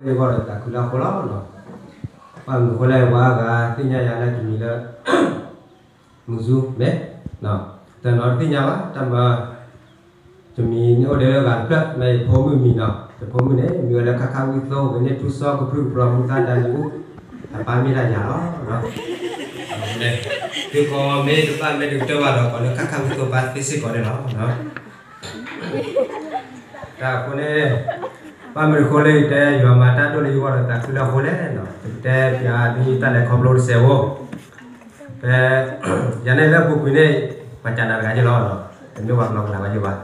ယဂီၢ်ဒီးသးခုလၢအဃိလီၤ. ဘၣ်မနုၤဃိလဲၣ် ပှၤအါဂၤသ့ၣ်ညါယၤလၢတမံၤလၢ မုၢ်ဆူမဲာ်, တနီၤတသ့ၣ်ညါဘၣ် တၢ်မၤ တမံၤန့ၣ်အိၣ်ဒီးဂၤတဖျၢၣ် မ့ၢ်ယဖိမုၣ်မံၤနီၤ, ယဖိမုၣ်န့ၣ် မံၤဝဲလၢခါခါဝံသိ ကန့ၢ်ထူစီကပြုၢ်ကပြီၤမူသးဒၣ်နံၤအိၣ် အပၢ်မ့ၢ်ဒၣ်ယၤလီၤ. သုကီးမ့ၢ်တဘၣ်မ့ၢ်တကတၢၢ်ဘၣ်ဒီး ကိးလၢခါခါဝံသိပၢ်သ့စ့ၢ်ကီးန့ၣ်လီၤ. တၢ်အဃိန့ၣ် ဘၣ်မနုၤဃိလၢယတဲ ယွၤမၤတၢ်ဒိၣ်လၢယဂီၢ်ဒီးသးခုလၢအဃိလဲၣ်, ပကတဲပျးဒ်တၢ်လဲၤခီဖျိတစဲးဖိ, ဖဲ ယၤန့ၣ်လၢအပူၤကွံာ်န့ၣ် ပှၤကးနၤတဂၤယ့လီၤ, တမ့ၢ်ပှၤကလီကလးဘၣ်ယ့ဘၣ်,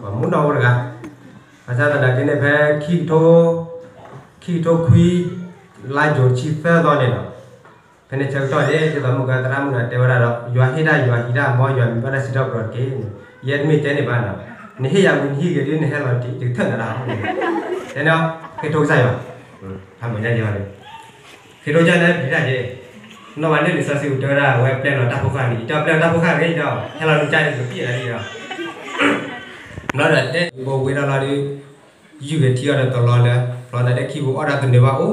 ပှၤမူနီၢ်အိၣ်တဂၤ, ဘၣ်ဆၣ်သနာ်က့န့ၣ် ဖဲ ခံကထိခွံ လါယူၤတဆံသၢသီန့ၣ်လီၤ. ဖဲန့ၣ်ဆၢကတီၢ်န့ၣ် ဒ်သိးမုၢ်ကသရၣ်မုၣ်ဒီးတဲဝဲဒၣ်ဒီး ယွၤဟ့ၣ်ဒၣ်ယွၤဟံးဒၣ် မ်ယွၤမံၤဘၣ်တၢ်စံးထီၣ်ပတြၢၤတက့ၢ်, ယဲတမ့ၢ်ကဲန့ၣ်ဘၣ်နီၤ, နဟ့ၣ်ယၤဝံၤနဟံၣ်ဂ့ၤဒ်နဟဲလီၤတံၢ် ယကထၢၣ်နၤဒၣ်, တဲန့ၣ် ဃ့ထိကစၢ်ယွၤ, ဖးမညါယွၤန့ၣ် ဃ့ထိကစၢ်လၢပျံၤတၢ်က့ၤ, နီၢ်ဝဲလၢလံာ်စီဆှံပူၤတဲဝဲဒၣ် အဝဲပျဲလီၤတၢ်ဖိဃၢ်န့ၣ် ယတဲပျဲလီၤတၢ်ဖိဃၢ်ဂ့ၤဒီး ဟဲလီၤနကစၢ်န့ၣ် ယကပံၢ်လီၤလံဒီး ဘျီဒီးတဲဘိဝ့ၤဒီးလီၤဒီး ယုၢ်ဂဲၤထံအီၤဒီးတလီၤလၢ ဘျီဒီးလၢခံပူၤအီၣ်ဒၣ်တနုာ်ဘၣ်အိၣ်,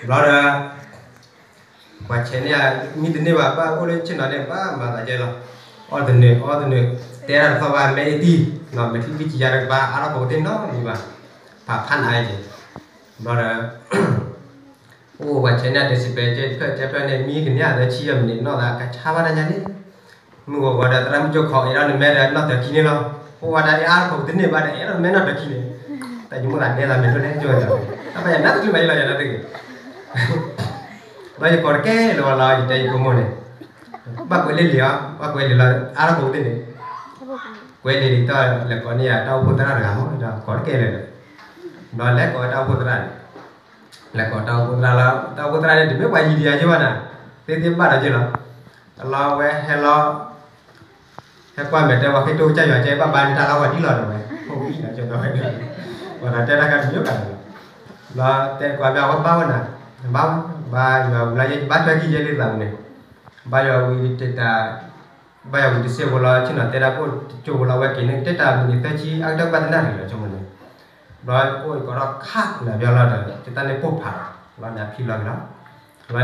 ဘျီဒီး ပှၤဆဲးန့ၢ် မံတန့ၢ်ဘၣ် ဘၣ်အိၣ်လၢဆ့ၣ်နီၤန့ၣ် ဘၣ်မၤသးကဲလီၤ, အီၣ်တနုာ် အီၣ်တနုာ်, တဲဒၣ်တသီၣ်ဘၣ် မဲအံၤတံၢ်, နီၤ မဲာ်ချံဘံၣ်ကံယၤတကပၤ အါထီၣ်ခိးကတ့ၢ်နီတမံၤဘၣ်, ဖးဖးနးအံၤက့ၤ, ဘျီဒီး အိၣ်ပှၤဆဲးန့ၢ် ဒဲစံးပဲကဲတဖျၢၣ်ကဲဖျၢၣ်န့ၣ် မံကနံၣ်အသၢဆံယဲၢ်မံးနံး နီၢ်သးကဆါဘၣ်တၢ်ညါန့ၣ်, မုၢ်ဂီၤဂီၤဒီး သရၣ်မုၣ်ကၠိခိးအံၤဒီးနမဲဒီးနီၢ်တၢၤခံန့ၣ်လီၤ, အိၣ်ဝဲဒၣ်အါထီၣ်ခိးကတ့ၢ်န့ၢ်ဘၣ်ဒီး အဲၣ်ဒိးနမဲနီၢ်တၢၤခံန့ၣ်, တၢ်ယမိၣ်သးဒဲသးမဲာ်ဒိၣ်လဲၣ်ကၠိဒီး, တၢ်ပယၤနၢ်တချုးမးယလီၤယၤနၢ်တဂ့ၤ ဘျီယကိးတကဲလၢၤဝဲလီၤ ယတဲယဖိမုၣ်န့ၣ်, ဘၣ်ကွဲးလံလံၤအီၤ ဘၣ်ကွဲးလံလီၤ အါထီၣ်ခိးကတ့ၢ်န့ၣ်, ကွဲးလံလံၤတီၢ်လဲၤကိးန့ၢ်ယၤတၢ်အိၣ်ဖှိၣ်သရၣ်တဂၤမး ဒီးကိးတကဲလၢၤလၢ, ဒီးလဲၤကိးတၢ်အိၣ်ဖှိၣ်သရၣ်န့ၣ်, လဲၤကိးတၢ်အိၣ်ဖှိၣ်သရၣ်လီၤ တၢ်အိၣ်ဖှိၣ်သရၣ်န့ၣ် တမ့ၢ်ပှၤယံၤဒံးယၤက့ၤဘၣ်နၤ, သ့သ့ဘၣ်ဒီးက့ၤလီၤ, အလီၤဝဲဟဲလီၤ ဟဲကွၢ်မဲာ်တဲဝဲ ဃ့ထိကစၢ်ယွၤကဲ ဘၣ်ဘါန့ၢ်တၢ်လီၢ်ဂီၤဒ်လီၤဒီးဝဲ, အိၣ်ဝံၤဒီးကၠီဒီးဝဲ, ပှၤဒီးတဲတၢ်ခါတမံၤအိၣ်ကးလီၤ, လီၤတဲကွၢ်ဘၣ်ဝဲဘါဝဲနၤ, ဘါဝဲ, ဘါယွၤဝံၤလီၤယဲ ယဘါထွဲခံယဲလၢသးဝံၤန့ၣ်, ဘါယွၤဝံၤတတၢ်, ဘါယွၤဝံၤတစဲးဖိလီၤ ဆ့ၣ်နီၤတဲဒၣ်ကအိၣ်တကၠိဖိလီၤ ဝဲက့ၤန့ၣ် တတၢ်မံးနံးသၢဆံ အကတၢၢ်ဘၣ်တနၣ်ရံၣ်လီၤ ဆိကမိၣ်န့ၣ်, ဘျီအ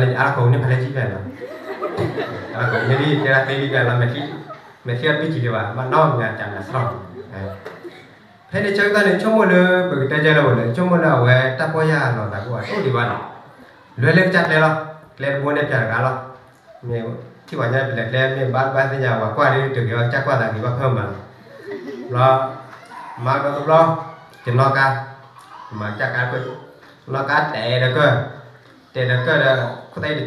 ိၣ်ကီးထီၣ်ခးနၤဘျီလီၤဒီး ယတၢ်န့ၣ်ပိၢ်ဖးလီၤ, ဘျီန့ၣ်အါထီၣ်ခိးန့ၢ်ဖးလဲၢ်ကံဖဲလီၤ အါထီၣ်ခိးန့ၢ်ဒ်တဲဒၣ်သ့လံဖဲလီၤ မဲာ်ချံ, မဲာ်ချံအီၤတဘ့ၣ်ကံလံဘၣ် ဘၣ်နီၢ်မံၤတၢ်နၤစရီ, ဖဲန့ၣ်ဆၢကတီၢ်န့ၣ် ဆိကမိၣ်လၢ ပကတဲကဲလၢၤဝဲလၢ ဆိကမိၣ်လၢအဝဲတၢ်ပီၢ်ယၢ်လီၤသးကအိၣ်အတအိၣ်ဒံးဘၣ်န့ၣ်, လွဲလၢကစၢ်ကျဲလီၤ, ကျဲတဘိန့ၣ်ပျၢ်တဂၤလီၤ, မ့ၢ်ထံၣ်ပှၤညါပ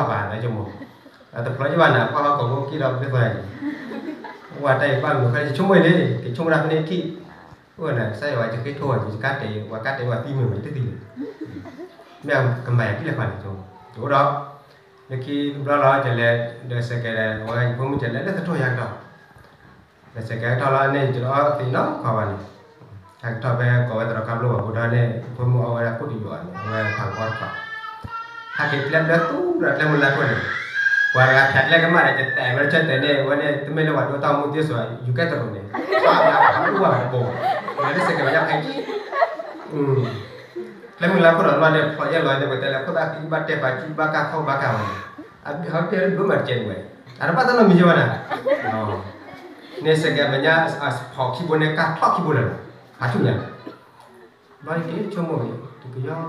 လဲၤကျဲ မ့ၢ်ဘၣ်ဘၣ်သ့ၣ်ညါ ပှၤကွၢ်ဒ်တဂ့ၤဘၣ် ကစၢ်ကွၢ်သးဂ့ၤဘၣ်ဖၢမၤလီၤ, ဘျီ မၤကဒီးတဘျီ, ယနီၣ်ကါ, မၤကစၢ်ကါတဖျၢၣ်, နီၣ်ကါတဲာ်ဒီးကၢၢ်, တဲာ်ဒီးကၢၢ်ဒီး ခိၣ်သၣ်အံၤတဆီဒီးမၢ်ဒီး, မၢ်မ့ၢ်တဲဖးမ့ၢ်လီၤကရဲဒ်ကဖျီတဝၢ်ပာ်လီၤ ဆိကမိၣ်, တဖျီယဘၣ်နၤကွၢ်ဟီၣ်ကိးမုၢ်ကံၣ်ဒီးဘျၢသီအံၤ, ဝဲတၢ်အံၤဘၣ်မနုၤဃိလဲၣ် ယဆိကမိၣ်လံ, ယဆိကမိၣ်ဒၣ်ဖဲန့ၣ်ထံၣ်, အိၣ်နၤ ကစၢ်ယွၤ ယဃ့ထိဝဲ ယကါတဲာ် ပှၤကါတဲာ်ပှၤသံမုာ်မး ယတသံလၢၤ, မ့ၢ်ကမၤယၤဒ်လဲၣ်ခီန့ၣ်, ယအိၣ်ဒီး, လၢခံတဘျီလီၤ ယလဲၤဒီးစဲးကဲးဒီး အဝဲယဖိမုၣ်ကလဲၤလၢသထူၣ်ယၤကတီၢ် ဒီးစဲးကဲးကထီၣ်လီၤန့ၣ် ယတအီသံးနီတခီဘၣ်န့ၣ်, ဟဲကထီၣ်ဖဲကိးဝဲသရီခါဘျိဘၣ် ဘူးဒီးန့ၣ် ဖိမုၣ်အီဝဲဒၣ်ခိၣ်တယိာ်န့ၣ် အဝဲဖးကီတခီ, ဟဲက့ၤကျဲဘျၢတူၢ်ဒီးကျဲမုၢ်လါခိၣ်န့ၣ်, ပှၤတဂၤဖျါကျဲကမၣ်ဒီး ယတဲဝဲဆၢတဲာ်န့ၣ် အဝဲန့ၣ် တမ့ၢ်လၢပှၤဒိတၢ်အိၣ်မူသ့စီၤ ယူၤကဲတရိးန့ၣ်, ပှၤဘၣ်ပှၤလူၢ်ဘၣ်တဘိ, ဝဲလၢစဲးကဲးဝဲဒၣ်ဖဲကံ ကျဲမုၢ်လါခိၣ်ဒီးမးန့ၣ် ဖျိးယဲၢ်လီၤန့ၣ် ပတဲလၢခိၣ်သၣ်ဃံဘၣ်တဲပာ်ကံဘၣ်ကၢ်ခီဘၣ်ကၢ်ဝဲန့ၣ်, အဘၣ်ဟဲက့ၤဒိၣ်မးတကဲးဝဲ, အတဘၣ်တၢ်နီတမံၤယဲၢ်ဝဲဒၣ်, န့ၣ်စဲးကဲးမဲာ်ညါ အဖီးခံဘိန့ၣ် ကၢ်ထီၣ်ခံဘိလၢာ်လီၤ, အထူၣ်ညါ, ဘျီယက့ၤဆိကမိၣ်ဂ့ၤ ကယီကယီတၢ်အံၤ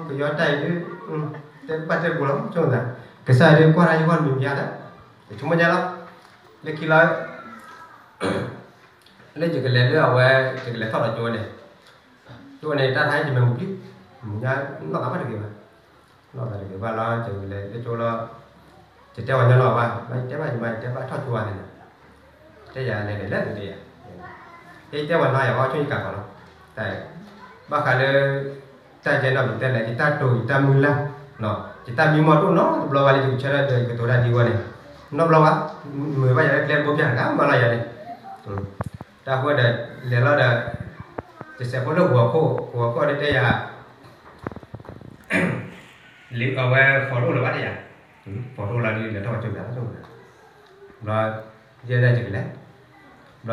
ဒ်, တဲဘၣ်တဲတဘိလီၤ ဆိကမိၣ်သး, ကစၢ်ဒ်ကွၢ်တၢ်ယဂီၢ်တမံၤမံၤယါသး, ယဆိကမိၣ်ညါလီၤ, လၢခံလီၤ လၢယကလဲၤလၢအဝဲ ယကလဲၤထီၣ်ဒီးကၠိန့ၣ်, ကၠိန့ၣ် တၢ်တဟါယမဲာ်မုၢ်ပျံၤ, မုၢ်ညါနီၢ်သးဘၣ်တဂ့ၤဘၣ်, နီၢ်သးတဂ့ၤဘၣ်လီၤ ယကလဲၤလၢကၠိလီၤ, ယတဲပှၤညီလီၤဘၣ် ဘၣ်ယတဲဘၣ်ယမၤယတဲဘၣ်ထီၣ်ကၠိဝဲန့ၣ်, တဲယၤလဲၤလဲၤလၢအဂ့ၤယၤ, ယတဲပှၤနီၢ်ယၤဘၣ်ဆိယကးကီးလီၤ, တၢ်, ဘၣ်ဃးလၢ တၢ်ကဲနီၢ်ပတဲလဲၣ် ယတၢ်တိာ်ယတၢ်မုၢ်လၢ်, ယတၢ်မံမီၢ်တအိၣ်နီတဘျီဘၣ်လၢယကဆၢထၢၣ်ဒီးယကတိၤတၢ်ဒ်ဝဲန့ၣ်, နီတဘျီဘၣ်, မုာ်ဘၣ်ယၤလၢကျဲတဘိပျၢ်တဂၤမးလီၤယၤန့ၣ်, တၢ်ဃိဒီး လဲၤလီၤဒီး ယစဲးဖိလၢဂီၤခိၣ် ဂီၤခိၣ်ဒီးတဲယၤ လံအဝဲဖီတအိၣ်လၢၤဘၣ်တယၤ, ဖီတအိၣ်လီၤဒ်လဲၤထီၣ်ပှၤကၠိဘၣ်လီၤ, ဘျီ ယဲဒၣ်ယကလဲၤ, ဘျ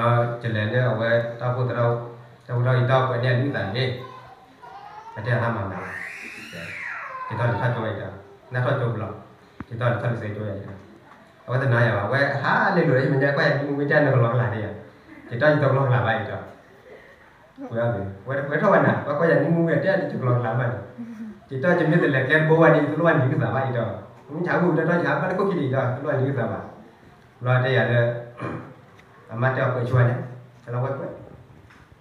ီယလဲၤလၢအဝဲတၢ်အိၣ်ဖှိၣ်သရၣ် ဒီးယတီၢ်ပှဲၤန့ၢ်အဒုးသးန့ၣ်, အတဲအါမးမး, ယတီၢ်လံထီၣ်ကၠိဝဲယတီၢ်, နၢ်ထီၣ်ကၠိပူၤလီၤ, ယတီၢ်လံထီၣ်လံစဲကၠိယတီၢ်, အဝဲသနာ်ယၤဘၣ်, ဝဲဟးလဲၤလိာ်ဒီးယမဲာညါကွၢ်ယၤနံမူဝံၤတဲနကလီကလးန့ၣ်ယၤ, ယတီၢ်ယတကလီကလးဘၣ်ယတီၢ်, ဝဲထီၣ်ဝဲနၤ ဝဲကွၢ်ယၤနံမူဝံၤတဲနကလီကလးဘၣ်န့ၣ်, ယတီၢ်ယမ့ၢ်တလဲၤကျဲတဘိဘၣ်န့ၣ် ယတလိၣ်ဘၣ်နံၤဒုးသးဘၣ်ယတီၢ်, မ့ၢ်ဆၣ်ဝံၤတတီၢ်ယဟးဘၣ်လၢခိၣ်ခံဒံးယတီၢ် တလိၣ်ဘၣ်နံၤဒုးသးဘၣ်, ဘျီတဲယၤလၢ အမါတဲအီၤကွဲးဆိဝဲန့ၣ်, ကလီဝဲကွဲး,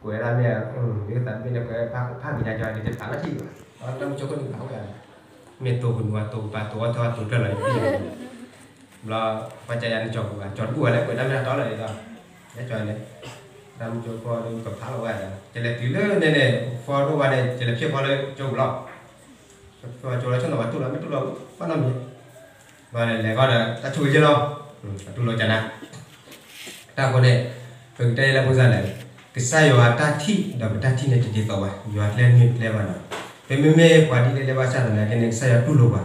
ကွဲးဒၣ်မ့ၢ်, ဒ်သးမ့ၢ်လၢကွဲးဖးကညါကၠီဒ်တဖးလီၤထံၣ်ဘၣ်, တၢ်မုၢ်ကၠိခိၣ်န့ၣ်ဖးဝဲ, မ့ၢ်တိၤကနူၤအတိၤကပၤတိၤအီထီၣ်တိၤတၢၢ်လီၤယသ့ၣ်ညါ, ဘျီ, ပှၤကယၤနကၠီပူၤဘၣ် ကၠီတဘူၣ်ဝဲလၢကွဲးဒၣ်မ့ၢ်တၢ်တီလီၤဒ်သိး, ကၠီန့ၣ်, တၢ်မုၢ်ကၠိခိၣ်ကဖးလီၤဝဲ, ကလဲၤတုၤလၢန့ၣ်န့ၣ် ဖီဒိၣ်ဝဲန့ၣ် ကလဲၤဖျဲၣ်ဖီလၢကၠိပူၤလီၤ, ကၠီလီၤဆိနီၤ ပှၤတူၢ်လီၤမ့ၢ်တူၢ်လီၤ, ဘၣ်နီတမံၤ ဘၣ်လဲၤလဲၤဃီဒီး တၢ်ဆိၣ်ဂ့ၤယဲလီၤ, အတူၢ်လိာ်ကနၤ, တၢ်ဃိန့ၣ်, ပကတဲလၢဖိစၢ်လဲၣ်, ကစၢ်ယွၤတၢ်ထံၣ်ဒီးပတၢ်ထံၣ်န့ၣ်တဒ်သိးဘၣ်, ယွၤကျဲမ့ၢ်ကျဲဘၣ်နီၤ, ပမ့မ့ၢ်ပှၤဒ်လဲၣ်လဲၣ်ဘၣ်ဆၣ်သနာ်က့န့ၣ် ကစၢ်ယွၤတူၢ်လိာ်ပှၤ,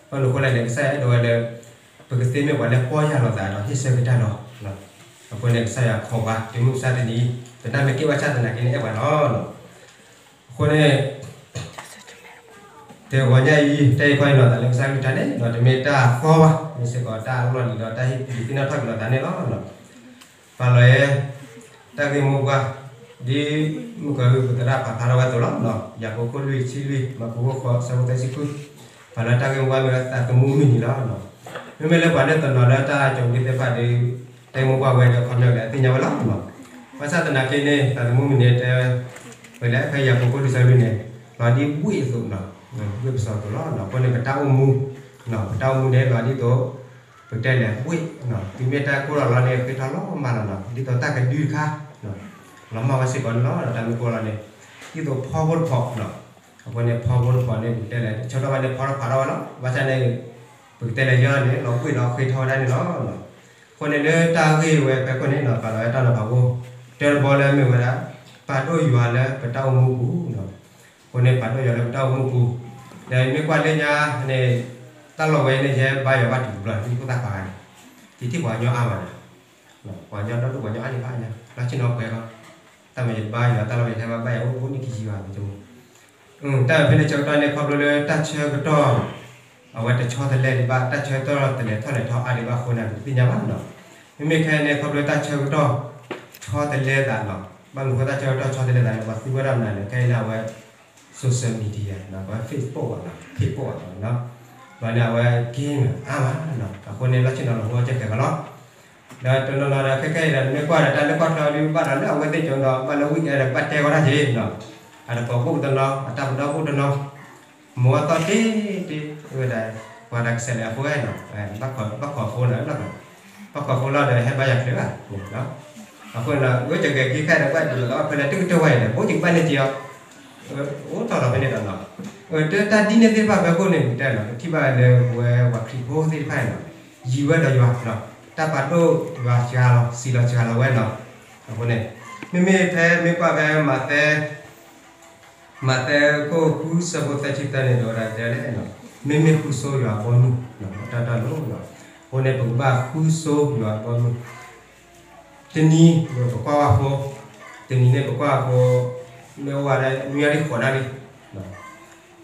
ဘၣ်မနုၤဃိလဲၣ်န့ၣ် ကစၢ်ယွၤအဲၣ်ဒိးဝဲလၢ ပကသ့မ့ၢ်ပှၤလၢပီၢ်ယၢ်လီၤသးဒီးဟ့ၣ်ဆၢက့ၤတၢ်လီၤ, အဃိန့ၣ် ကစၢ်ယွၤခိးပှၤ တုၤမုၢ်မဆါတနံၤအံၤ သနာ်မ့ၢ်က့ၢ်ဘၣ်ဆၣ်သနာ်က့န့ၣ် အဲၣ်ပှၤလီၤ. အဃိန့ၣ် တဂီၤညါအံၤ တၢ်ဟ့ၣ်ခီဟ့ၣ်နီၤသးလၢကစၢ်ကလုၢ်ကထါန့ၣ် တမ့ၢ်တၢ်သီဘၣ်, မ့ၢ်စ့ၢ်ကီးတၢ်လီၢ်လံၤဒီးတၢ်ဟ့ၣ်ဒုးသ့ၣ်နီၣ်ထီၣ်က့ၤလိာ်သးန့ၣ်လီၤ. ပာ်လီၤယဲ တၢ်ဂ့ၢ်မိၢ်ပှၢ် ဒ်မုၢ်ကီၤအုၣ်ပသရၣ်ပာ်ဖျါထီၣ်ဝဲအသိးလီၤ. ယၤကိာ်ခိၣ်လွံၢ်ဆံလွံၢ် မၢ်ကူးခိၣ်ဃိး ဆၢဖိသၢဆံဃု, ပာ်လီၤတၢ်ဂ့ၢ်မိၢ်ပှၢ်မ့ၢ်ဝဲသးသမူမုၢ်နံၤလီၤ. မ့မ့ၢ်လၢပှၤလၢတနီၤလၢတၢ်ကီၤက့ၤသ့ၣ်တဖၣ်ဒီး တၢ်ဂ့ၢ်မိၢ်ပှၢ်ဝဲဒီးခီပညီလၢအသ့ၣ်ညါဝဲလီၤ. ဘၣ်ဆၣ်သနာ်က့န့ၣ် သးသမူမုၢ်နံၤတဲ ပလဲၤဖဲယၤကိာ်ခိၣ်လွံၢ်ဆံလွံၢ်န့ၣ် လီၤဒ်ဝ့ၢ်အသိး, ဝ့ၢ်ပစီအသိးလီၤ. အဃိန့ၣ် ပတၢ်အိၣ်မူ, ပတၢ်အိၣ်မူန့ၣ်လီၤဒ်သိး ပကတဲလဲၣ်ဝ့ၢ်, တုၤမ့ၢ်တၢ်ကိၢ်ထီၣ်လီၤန့ၣ် ဃ့ထီၣ်လီၤမၢ်လီၤနီၤ, ဒ်သိးတၢ်ကဒုတခါ လီၤမၢ်ဝဲစ့ၢ်ကီးန့ၣ်လီၤ. တၢ်မ့ၢ်ကိၢ်လီၤန့ၣ် ဒ်သိးဖီဖိတဖီ, အဃိန့ၣ် ဖီဖိတဖီန့ၣ် ပကတဲလဲၣ် တဆၢထီၣ်ဘၣ်န့ၣ် ဖီထီၣ်ဖးထီၣ်ဝဲလီၤ. ဘၣ်ဆၣ်န့ၣ် ပကတဲလဲၣ်ယဲန့ၣ် လီၤဝ့ၢ်လီၤဃ့ထီၣ်ဝဲဒၣ်န့ၣ်လီၤ. အဃိန့ၣ်လၢတၢ်ဂ့ၢ်ဝဲဖဲခိၣ်န့ၣ်နီၤ ပာ်လီၤဝဲတၢ်နီၤဖးဖိ တၢတဘီလၢမ့ၢ်ဝဲဒၣ် ပာ်ဒိၣ်ယွၤလၢပတၢ်အိၣ်မူပူၤ အဃိန့ၣ် ပာ်ဒိၣ်ယွၤလၢပတၢ်အိၣ်မူပူၤ, ဒီးမ့ၢ်ကွၢ်လၢညါန့ၣ် တၢ်လီၢ်ဝဲန့ၣ် ယဟဲဘါယွၤဘၣ်တုၤတဘျီ ဒ်ဖိသၣ်ခွါဂၤန့ၣ်, ယထံၣ်ပှၤကညီအါမးနီၤ, ပှၤကညီဒီဒူၣ်ပှၤကညီအါန့ၢ်ဘၣ်ညါ လီၤဆ့ၣ်နီၤပှဲၤလီၤ, တၢ်မ့ၢ်ယတဘါယွၤတၢ်လီၢ်ဝဲယဟဲဘၣ်ဘၣ်ယၤအိၣ်အိၣ်နံၣ်ခံဆံဘၣ်မ့ၢ်တမူ တၢ်ဖဲန့ၣ်ဆၢကတီၢ်န့ၣ် ခီဖျိလၢတၢ်ဆၢကတီၢ် အဝဲတဆီတလဲဒံးဘၣ် တၢ်ဆၢကတီၢ်တလဲၤထီၣ်လဲၤထီအါဒံးဘၣ်အဃိန့ၣ် ပတသ့ၣ်ညါဘၣ်နီၤ. မ့မ့ၢ်ခဲအံၤန့ၣ် ခီဖျိတၢ်ဆၢကတီၢ် ဆီတလဲသးနီၤ, ဘၣ်မနုၤဃိတၢ်ဆၢကတီၢ်ဆီတလဲသးန့ၣ် ပှၤသူဝဲဒၣ်မနုၤလဲၣ် ခဲအံၤန့ၣ် အဝဲ social media နီၤ အဝဲ Facebook ဘၣ်နီၤ Facebook ဘၣ်နီၤ, ဘၣ်န့ၣ် အဝဲ game အါမးနီၤ အဃိန့ၣ် လီၢ်ဆ့ၣ်နီၤလီၤဟိကဲခဲဂီၤလီၤ. ဒီးတနီၤနီၤဒီးခဲခဲအံၤဒီး နမ့ၢ်ကွၢ်ဒီးတၢ်လၢကွၢ်ချၢဒုးဘၣ်ဒီးလၢအဝဲသ့ၣ်ကၠိဒီး ဘၣ်လၢ weekend ဒီးကဘၣ်တဲဃီတၢ်က့ၤနီၤ, အတကိးဘိၣ်တနီၤ အတၢ်ပဒီဘိၣ်တနီၤ မိၢ်အသီၣ်တ့တ့ ဝဲဒၣ် ပှၤတၢ်ကစဲးလၢအဖိဝဲနီၤ, ဘၣ်ခိးဖိလီၤလၢဘၣ်ခိး, ဘၣ်ခိးဖိလီၤဒီးဟဲဘါယွၤချုးဘၣ်, အဃိန့ၣ် အဝဲကဂဲၤက့ၤခဲဒီး ဘၣ်ဒုးလီၤအဖဲလဲၣ် တကတၢၢ်ဝဲအံၤဒီး ဘိၣ်ကဘၣ်န့ၢ်က့ၤအီၤ, အိၣ်ထီၣ်လီၤဖဲန့ၣ်ဒီးနီၤ, တၢ်ဒ်န့ၣ်သ့ၣ်တဖၣ်ဖဲခိၣ်န့ၣ် ပတဲနီၤ ပထံၣ်ဘၣ်လၢပဝဲပှၤခရံာ်ဖိသ့ၣ်တဖၣ်နီၤ, ယံၤဝဲဒီးယွၤနီၤ, တၢ်ပာ်ဒိၣ်ယွၤစှၤလီၤ စံးလီၤစှၤလီၤဝဲနီၤ, အဃိန့ၣ် မ့မ့ၢ်ဖဲမ့ၢ်ကွၢ်ဖဲမးသဲ မးသဲခိၣ်ဃုဆၢဖိသၢဆံသၢန့ၣ် ဒီးဝဲဒၣ်တဲလဲၣ်, မ့မ့ၢ်ဃုဆိယွၤအဘီမုၢ်, တၢ်တၢ်လိၤ, အဃိန့ၣ် ပကဘၣ်ဃုဆိယွၤအဘီမုၢ်, တနံၤပကွၢ်ဝဲဖိ, တနံၤန့ၣ်ပကွၢ်ဖိ, မ့ၢ်အိၣ်ဝဲဒၣ်နွံနၣ်ရံၣ်ဃိးနၣ်ရံၣ်,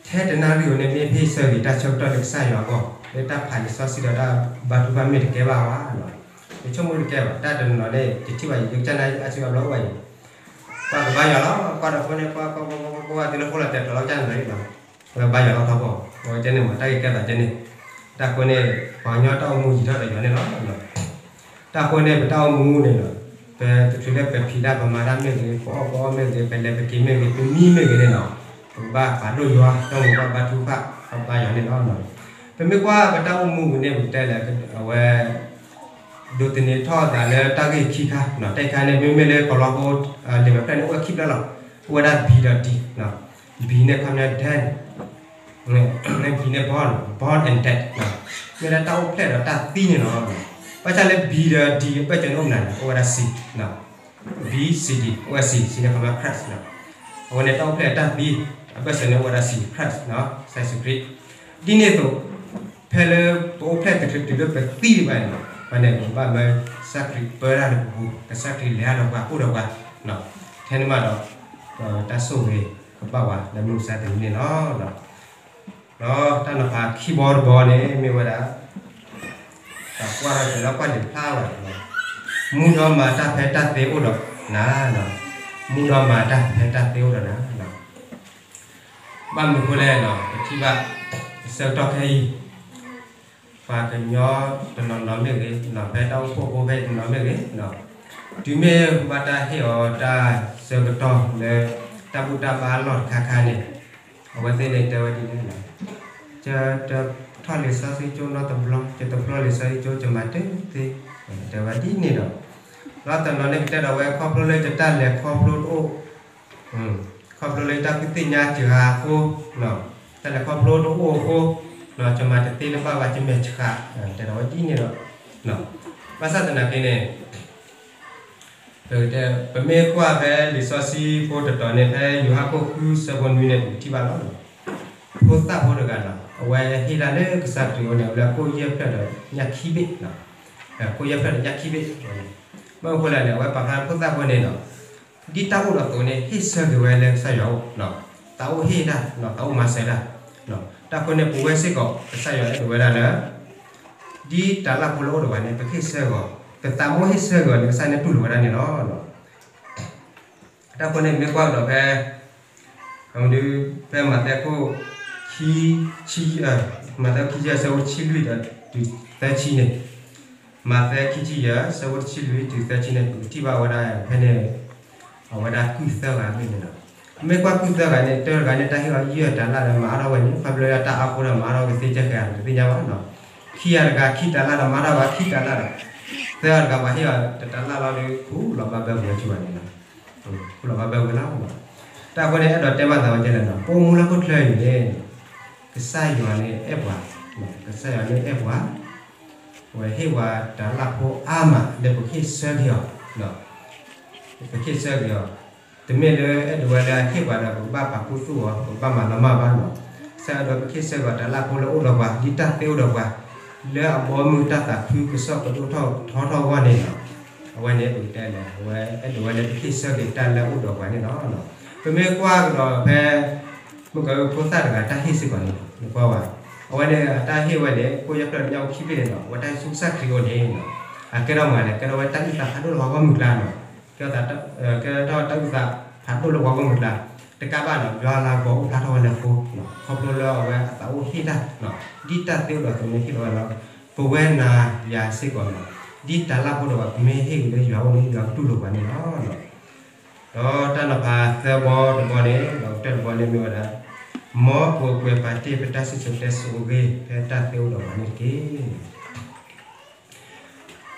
ထဲတနၣ်ရံၣ်ဧိၤန့ၣ် မ့ၢ်ဟ့ၣ်ဆၢက့ၤတၢ်ဆၢကတီၢ်လၢကစၢ်ယွၤအဂီၢ်, လၢတၢ်ဖးလံာ်စီဆှံဒီးတၢ်ဘါထုကဖၣ်မ့ၢ်တကဲဘၣ်ဝဲ, ယဆိကမိၣ်တကဲဘၣ်, တၢ်တနီၤနီၤန့ၣ် ယထံၣ်ဘၣ်ယကစၢ်နၣ်ရံၣ်အါစုအါဘျီအိၣ်ဘၣ်အံၤ ပှၤကဘါယွၤလီၤ, ကွၢ်ဒီးဖိန့ၣ် ကွၢ်ကွၢ်ကွၢ်ကွၢ်ကွၢ် တုၤလၢဖိလီၤတဲာ်တလီၤကၢ်န့ၣ်လီၤ, ဘါယွၤလီၤထီဘိ, အဝဲကဲန့ၣ်မ့ၢ်တၢ်ဂ့ၢ်ကဲသးကဲန့ၣ်, တၢ်ဃိန့ၣ် ပှၤကညီတၢ်အိၣ်မူယံၤထီၣ်ဒီးယွၤန့ၣ်လီၤ, တၢ်ဃိန့ၣ် ပတၢ်အိၣ်မူန့ၣ်လီၤ, ပတချုးလၢပဖံးတၢ်ပမၤတၢ်မ့ၢ်ဂ့ၤ, ပအီၣ်ပအီမ့ၢ်ဂ့ၤ, ပလဲၤပက့ၤမ့ၢ်ဂ့ၤ, ပမံမ့ၢ်ဂ့ၤန့ၣ်လီၤ, ပကဘၣ်ပာ်ဒိၣ်ယွၤ, တၢ်မူဘၣ်ဘါထုကဖၣ်, ဘါယွၤန့ၣ်လီၤ, ပမ့ၢ်ကွၢ်ပတၢ်အိၣ်မူပူၤန့ၣ် ပကတဲလဲၣ်, အဝဲ ဒိးသန့ၤထီၣ်အသးလၢတၢ်ဂ့ၢ်ခံခါ, တၢ်ခံခါန့ၣ် မ့မ့ၢ်လၢကီၤလီၤဖိ, လံာ်မဲာ်ဖျၢၣ်န့ၣ် အိၣ်ဝဲခံဖျၢၣ်လီၤ, အိၣ်ဝဲဒၣ် B ဒီး D, B န့ၣ်ခီပညီ death, န့ၣ် B န့ၣ် born, born and dead, မ့ၢ်ဒၣ်တၢ်အိၣ်ဖျဲၣ်ဒီးတၢ်သံန့ၣ်လီၤ, ဘၣ်ဆၣ်လၢ B ဒီး D အဘၢၣ်စၢၤန့ၣ်အိၣ်မနုၤလဲၣ်, အိၣ်ဝဲဒၣ် C, B C D, အိၣ်ဝဲ C, C န့ၣ်ခီပညီ Christ, အဝဲန့ၣ်တၢ်အိၣ်ဖျဲၣ်တၢ်သံ, အဘၢၣ်စၢၤန့ၣ်အိၣ်ဝဲဒၣ် C, Christ, ကစၢ်ယ့ၣ်ၡူးခရံာ်, ဒ်န့ၣ်အသိး ဖဲလၢပအိၣ်ဖျဲၣ်တချုးတုၤလၢပသံဒံးဘၣ်န့ၣ်, ဘၣ်န့ၣ် ပကဘၣ်မၢကစၢ်ခရံာ်ပၢတၢ်လၢပပူၤ, ကစၢ်ခရံာ်လဲၤတၢ်ဒီးပှၤအိၣ်ဒီးပှၤ, ထဲန့ၣ်မးဒီး တၢ်ဆိၣ်ဂ့ၤကဘၣ်ဝဲလၢမုၢ်မဆါတနံၤန့ၣ်လီၤ. ဒီးတၢ်နီၤဖးခံဘီတဘီန့ၣ်မ့ၢ်ဝဲဒၣ် တၢ်ကွၢ်ထီၣ်က့ၤလၢကွၢ်လံာ်ဖျါဝဲ, မူဒီးမၤတၢ်ဖဲတၢ်သ့အိၣ်ဒီးနၤ, မူဒီးမၤတၢ်ဖဲတၢ်သ့အိၣ်ဒီးနၤ. ဘၣ်မနုၤအဃိလဲၣ်, ပထံၣ်ဘၣ် အဆၢကတီၢ်ခဲအံၤ ပှၤကညီတနီၤနီၤမ့ၢ်ဂ့ၤ, ဖဲတၢ်အိၣ်ဖှိၣ်ဖိဖဲတနီၤမ့ၢ်ဂ့ၤ, တုၤမ့ၢ်ဘၣ်တၢ်ဟ့ၣ်အီၤတၢ်ဆၢကတီၢ်လၢ တၢ်ဘူၣ်တၢ်ဘါလီၢ်တခါခါန့ၣ်, အဝဲသ့ၣ်န့ၣ်တဲဝဲဒ်လဲၣ်, ယတထီၣ်လံာ်စီဆှံကၠိနီတဘျီ, ယတဖျီလံာ်စီဆှံကၠိ ယမၤတသ့, တဲဝဲဒ်န့ၣ်ဒီး, လီၤတနီၤန့ၣ်ကတဲဒီးဝဲ ခီဖျိလၢယတၢ်လဲၤခီဖျိတအိၣ် ခီဖျိလၢတၢ်ကူၣ်သ့ၣ်ညါစှၤအဃိ, တၢ်လဲၤခီဖျိတအိၣ်အဃိ, ယမၤတသ့လၢၤဘၣ်ဘၣ် ယမဲာ်ဆှး, တဲဒီးဝဲဒ်န့ၣ်ဒီး, ဘၣ်ဆၣ်သနာ်က့န့ၣ် ပမ့ၢ်ကွၢ်ဖဲလံာ်စီဆှံဖိတတီၤန့ၣ် ဖဲယိၤဟၣ်ခိၣ်ဃုဆၢဖိနွံန့ၣ် ပကထံၣ်ဘၣ်လီၤ. ဖိသၣ်ဖိတဂၤလီၤ, အဝဲဟ့ၣ်တၢ်လၢကစၢ်ခရံာ်အအိၣ်န့ၣ် အဝဲကိၣ်ယဲၢ်ဖျၢၣ်ဒီးညၣ်ခံဘ့ၣ်, ကိၣ်ယဲၢ်ဖျၢၣ်ဒီးညၣ်ခံဘ့ၣ်, ဘၣ်မနုၤအဃိလဲၣ်န့ၣ် အဝဲပာ်ဖျါဖိသၣ်ဖိန့ၣ်လီၤ ဒ်တၢ်အိၣ်ဒီးအသိးန့ၣ် ဟ့ၣ်ဆၢက့ၤဝဲလၢကစၢ်ယွၤအအိၣ်, သးအိၣ်ဟ့ၣ်တၢ်, သးအိၣ်မၤစၢၤတၢ်, တၢ်အဃိန့ၣ် ပဝဲစ့ၢ်ကီး ကစၢ်ယွၤအဲၣ်ဒိးဝဲဒၣ်လၢ ဒ်တၢ်လၢ်ဖိလၢအိၣ်ဒီးပှၤန့ၣ် ပဟ့ၣ်ဆၢက့ၤအီၤ, ပသးမ့ၢ်ဟ့ၣ်ဆၢက့ၤအီၤန့ၣ် ကစၢ်န့ၣ်တူၢ်လိာ်ဝဲဒၣ်န့ၣ်လီၤ. တၢ်အဃိန့ၣ် မ့ၢ်ကွၢ်ကဒီးဖဲ ဖဲမးသဲခိၣ် ခံဆံ, မးသဲခိၣ်ခံဆံယဲၢ် ဆၢဖိတဆံလွံၢ်ဒီးတုၤသၢဆံန့ၣ်, မးသဲခံဆံယဲၢ် ဆၢဖိတဆံလွံၢ်တုၤသၢဆံန့ၣ် ပကထံၣ်ဘၣ်ဝဲဒၣ်ဖဲန့ၣ် အဝဲဒၣ်ကုၢ်သၢဂၤအဂ့ၢ်န့ၣ်လီၤ. မ့ၢ်ကွၢ်ကုၢ်သၢဂၤန့ၣ် တၢတဂၤန့ၣ် တၢ်ဟ့ၣ်အီၤယဲၢ်တၤလၣ်ဒီးမၤအါထီၣ်ဝဲန့ၣ် ခီဖျိလၢတၢ်အါအဃိဒီးမၤအါထီၣ်ကသ့ကဲဃဲဧါ တသ့ၣ်ညါဘၣ်နီၤ. ခံဂၤတဂၤ ခံတၤလၣ်ဒီးမၤအါထီၣ်ဝဲခံတၤလၣ်ဒီး သၢဂၤတဂၤ ပှၤဟ့ၣ်အီၤတတၤလၣ်လီၤဒီး ခူၣ်လီၤဘၣ်ဘၢဝံၤအီၤစၢၤဘၣ်န့ၣ်လီၤ. ခူၣ်လီၤဘၣ်ဘၢဝံၤလီၤ. တၢ်အဃိန့ၣ် အဲၣ်ဒိးတဲဘၣ်သးဝဲဒ်လဲၣ်နီၤ, ပအိၣ်မူလၢဟီၣ်ခိၣ်ချၢအံၤန့ၣ် ကစၢ်ယွၤန့ၣ်အဲၣ်ပှၤ, ကစၢ်ယွၤန့ၣ်အဲၣ်ပှၤ အဝဲဟ့ၣ်ပှၤတၤလၣ်ဖိအါမးလၢပကဟ့ၣ်ဆၢက့ၤအီၤ, ပကဟ့ၣ်ဆၢက့ၤအီၤ, တမ့ၢ်လၢအဲၣ်ဒိးဝဲလၢအဟ့ၣ်ပှၤဒီး ပကဘၣ်ပာ်ခူသူၣ်အီၤ ပကဘၣ်မၤလီၤမၢ်ဘၣ်နီၤ. ကစၢ်ယွၤအဲၣ်ဒိးပကဟ့ၣ်ဆၢက့ၤအီၤတၤလၣ်ဖိလၢအိၣ်ဒီးပှၤ ဒ်တၢ်သ့အိၣ်ဒီးပှၤ လၢအဘီမုၢ်တၢ်သးခုကစီၣ်ကဒိၣ်ထီၣ်ထီထီၣ်အဂီၢ်န့ၣ်လီၤ. အဝဲန့ၣ်ပကတဲလဲၣ်, အဝဲအဲၣ်ဒိးဝဲလၢပဟ့ၣ်ဆၢက့ၤတၢ်လၢအအိၣ်ဒီးပှၤန့ၣ်လီၤ. ပမ့ၢ်ကွၢ်ကဒီးဖဲ မုၢ်ကဖိသၣ်တဂၤတၢ်ဟ့ၣ်စ့ၢ်ကီးန့ၣ်လီၤ, နကွၢ်ဘၣ်, အဝဲန့ၣ်အတၢ်ဟ့ၣ်ဝဲန့ၣ် ကိၣ်ယဲၢ်ဖျၢၣ်ညၣ်အူခံဘ့ၣ်န့ၣ်လီၤ. အဝဲတၢ်ဟ့ၣ်ဆူကစၢ်ခရံာ်အအိၣ်န့ၣ် အကဲထီၣ်မနုၤလဲၣ်, ကဲထီၣ်ဝဲတၢ်အုၣ်သးဖးဒိၣ်လၢပှၤဂီၢ်မုၢ်ကျါနီၤ. ကဲထီၣ်တၢ်အုၣ်သးဖးဒိၣ်လၢပှၤဂီၢ်မုၢ်ကျါ, တကးဘၣ်နီၤ ယွၤလၤကပီၤအိၣ်ဖျါထီၣ်ဝဲလၢအဃိ, ခီဖျိလၢအဝဲအသးအိၣ်ဟ့ၣ်တၢ်, ဒ်တၢ်သ့အိၣ်ဒီးအသိးန့ၣ်ဟ့ၣ်လီၤဝဲလီၤ. ပဝဲနၤယၤစ့ၢ်ကီးနီၤ, ဒ်တၤလၣ်ဖိဒီးပှၤ ပမ့ၢ်ဟ့ၣ်က့ၤလၢယွၤအအိၣ်န့ၣ် ယွၤကတူၢ်လိာ်ပှၤန့ၣ်လီၤ. ဒီးတၢ်နီၤဖးသၢဘီတဘီန့ၣ် ဒီးကတၢၢ်တဘီန့ၣ်မ့ၢ်ဝဲဒၣ်, မ်ပကကွဲးပာ်တ့ၢ်ပတၢ်စံၣ်စိၤတဲစိၤအဂ့ၢ် ဖဲတၢ်သ့အိၣ်ဒီးပှၤန့ၣ်တက့ၢ်.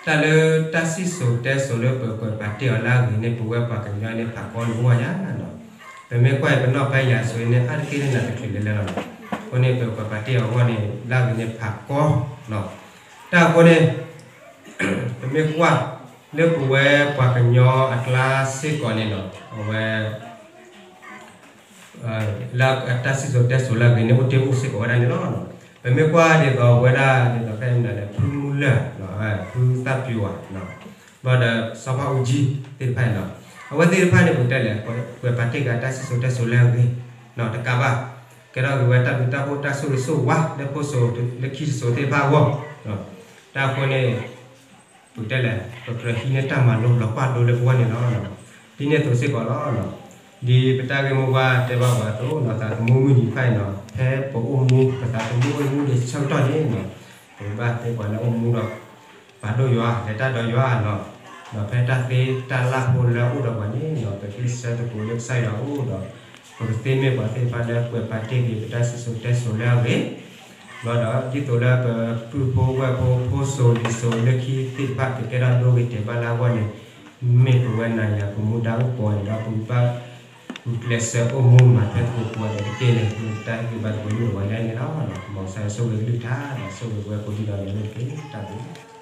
တၢ်လၢတၢ်စံၣ်စိၤတဲစိၤလၢပကကွဲးပာ်တ့ၢ်အီၤလၢအဂ့ၤန့ၣ် ပဝဲပှၤကညီန့ၣ် ဖးကီန့ၣ်အိၣ်ဝဲယါနီၤ. ပမ့ၢ်ကွၢ်အံၤပနီၢ်ဖဲယၤဆိန့ၣ် အါတက့ၢ်န့ၣ်နးတချုးလၢလဲလီၤနီၤ. အဃိန့ၣ်ပကကွဲးပာ်တ့ၢ်အီၤအဂီၢ်န့ၣ် လၢအဂ့ၤန့ၣ်ဖးကီနီၤ. တၢ်အဃိန့ၣ် ပမ့ၢ်ကွၢ်လၢပဝဲပှၤကညီအကျါစ့ၢ်ကီးန့ၣ်နီၤ, အဝဲ လၢတၢ်စံၣ်စိၤတဲစိၤလၢအဂ့ၤန့ၣ် အိၣ်တ့ၢ်အိၣ်စ့ၢ်ကီးဝဲဒၣ်န့ၣ်လီၤ. ပမ့ၢ်ကွၢ်ဒ်သိးပဝဲဒၣ်ဒ်သိးဖဲမနုၤလဲၣ် ဖုမူလၢၢ်, ဖုသၣ်ပျူၤဝၤ, ဘၣ်ဒီးစီၤဖါအူကၠံသ့ၣ်တဖၣ်န့ၣ်လီၤ. အဝဲသ့ၣ်တဖၣ်န့ၣ် ပကတဲလဲၣ် ကွဲးပာ်တ့ၢ်က့ၤတၢ်စံၣ်စိၤတဲစိၤလၢအဂ့ၤနီၤ, တကးဘၣ် ကဲထီၣ်က့ၤဝဲတၢ်ဘျုးတၢ်ဖှိၣ်တၢ်ဆိၣ်ဂ့ၤဆိၣ်ဝါလၢဖိစိၤလၢခံတစိၤသ့ၣ်တဖၣ်အဂီၢ်, တၢ်အဃိန့ၣ် ပကတဲလဲၣ် ပကြၢးဟံးန့ၢ်တၢ်မၤလိလီၤကွၢ်ဒိလၢပဂီၢ်န့ၣ်လီၤ. ဒ်န့ၣ်အသိးစ့ၢ်ကီးလီၤ. ဒ်ပတၢ်ဂ့ၢ်မိၢ်ပှၢ်တဲဘၣ်ပှၤအသိးနီၤ, သးသမူမုၢ်နံၤတဖၣ်အံၤနီၤ, ဖဲပအိၣ်မူ ပသးသမူအိၣ်မူဒံးဆၢကတီၢ်န့ၣ်နီၤ, ပဘၣ်သ့ပှၤလၢအိၣ်မူဒီး ပာ်ဒိၣ်ယွၤ လဲၤတၢ်ဒီးယွၤနီၤ, ဒီးဖဲတၢ်သ့တၢ်လၢ်ဖိလၢအအိၣ်ဒီးပှၤန့ၣ်နီၤ, ပကဟ့ၣ်ဆၢတကိးလၢကစၢ်ယွၤအအိၣ်ဒီး ပကသ့မ့ၢ်ပှၤသ့ၣ်တဖၣ်လၢကွဲးပာ်တ့ၢ်က့ၤပတၢ်စံၣ်စိၤတဲစိၤလၢအဂ့ၤ ဘၣ်ဒီး ဒ်သိးလၢပပုၢ်ဖိဝဲၢ်ဖိ ဖိစိၤလံၤစိၤလၢခံသ့ၣ်တဖၣ် ကကဲထီၣ်ဒိဂ့ၤတဲာ်ဘၣ်လၢအဂီၢ်န့ၣ်, မ့ၢ်ပဝဲနၤယၤပမူဒါအိၣ်ကိးန့ၣ်ဒီး ပဘၣ်ဂုာ်ကျဲးစၢးအိၣ်မူမၤထွဲသကိးကိးဂၤဒဲးတက့ၢ်န့ၣ် မ့ၢ်တၢ်ဟ့ၣ်ဂံၢ်ဘါသကိးန့ၢ်ပဝဲဒၣ်န့ၣ်လီၤ. မ်ကစၢ်ယွၤဆိၣ်ဂ့ၤကလုၢ်ကထါ ဒီးဆိၣ်ဂ့ၤပဝဲကိးဒံးဒီးန့ၣ်တက့ၢ်. တၢ်ဘျုး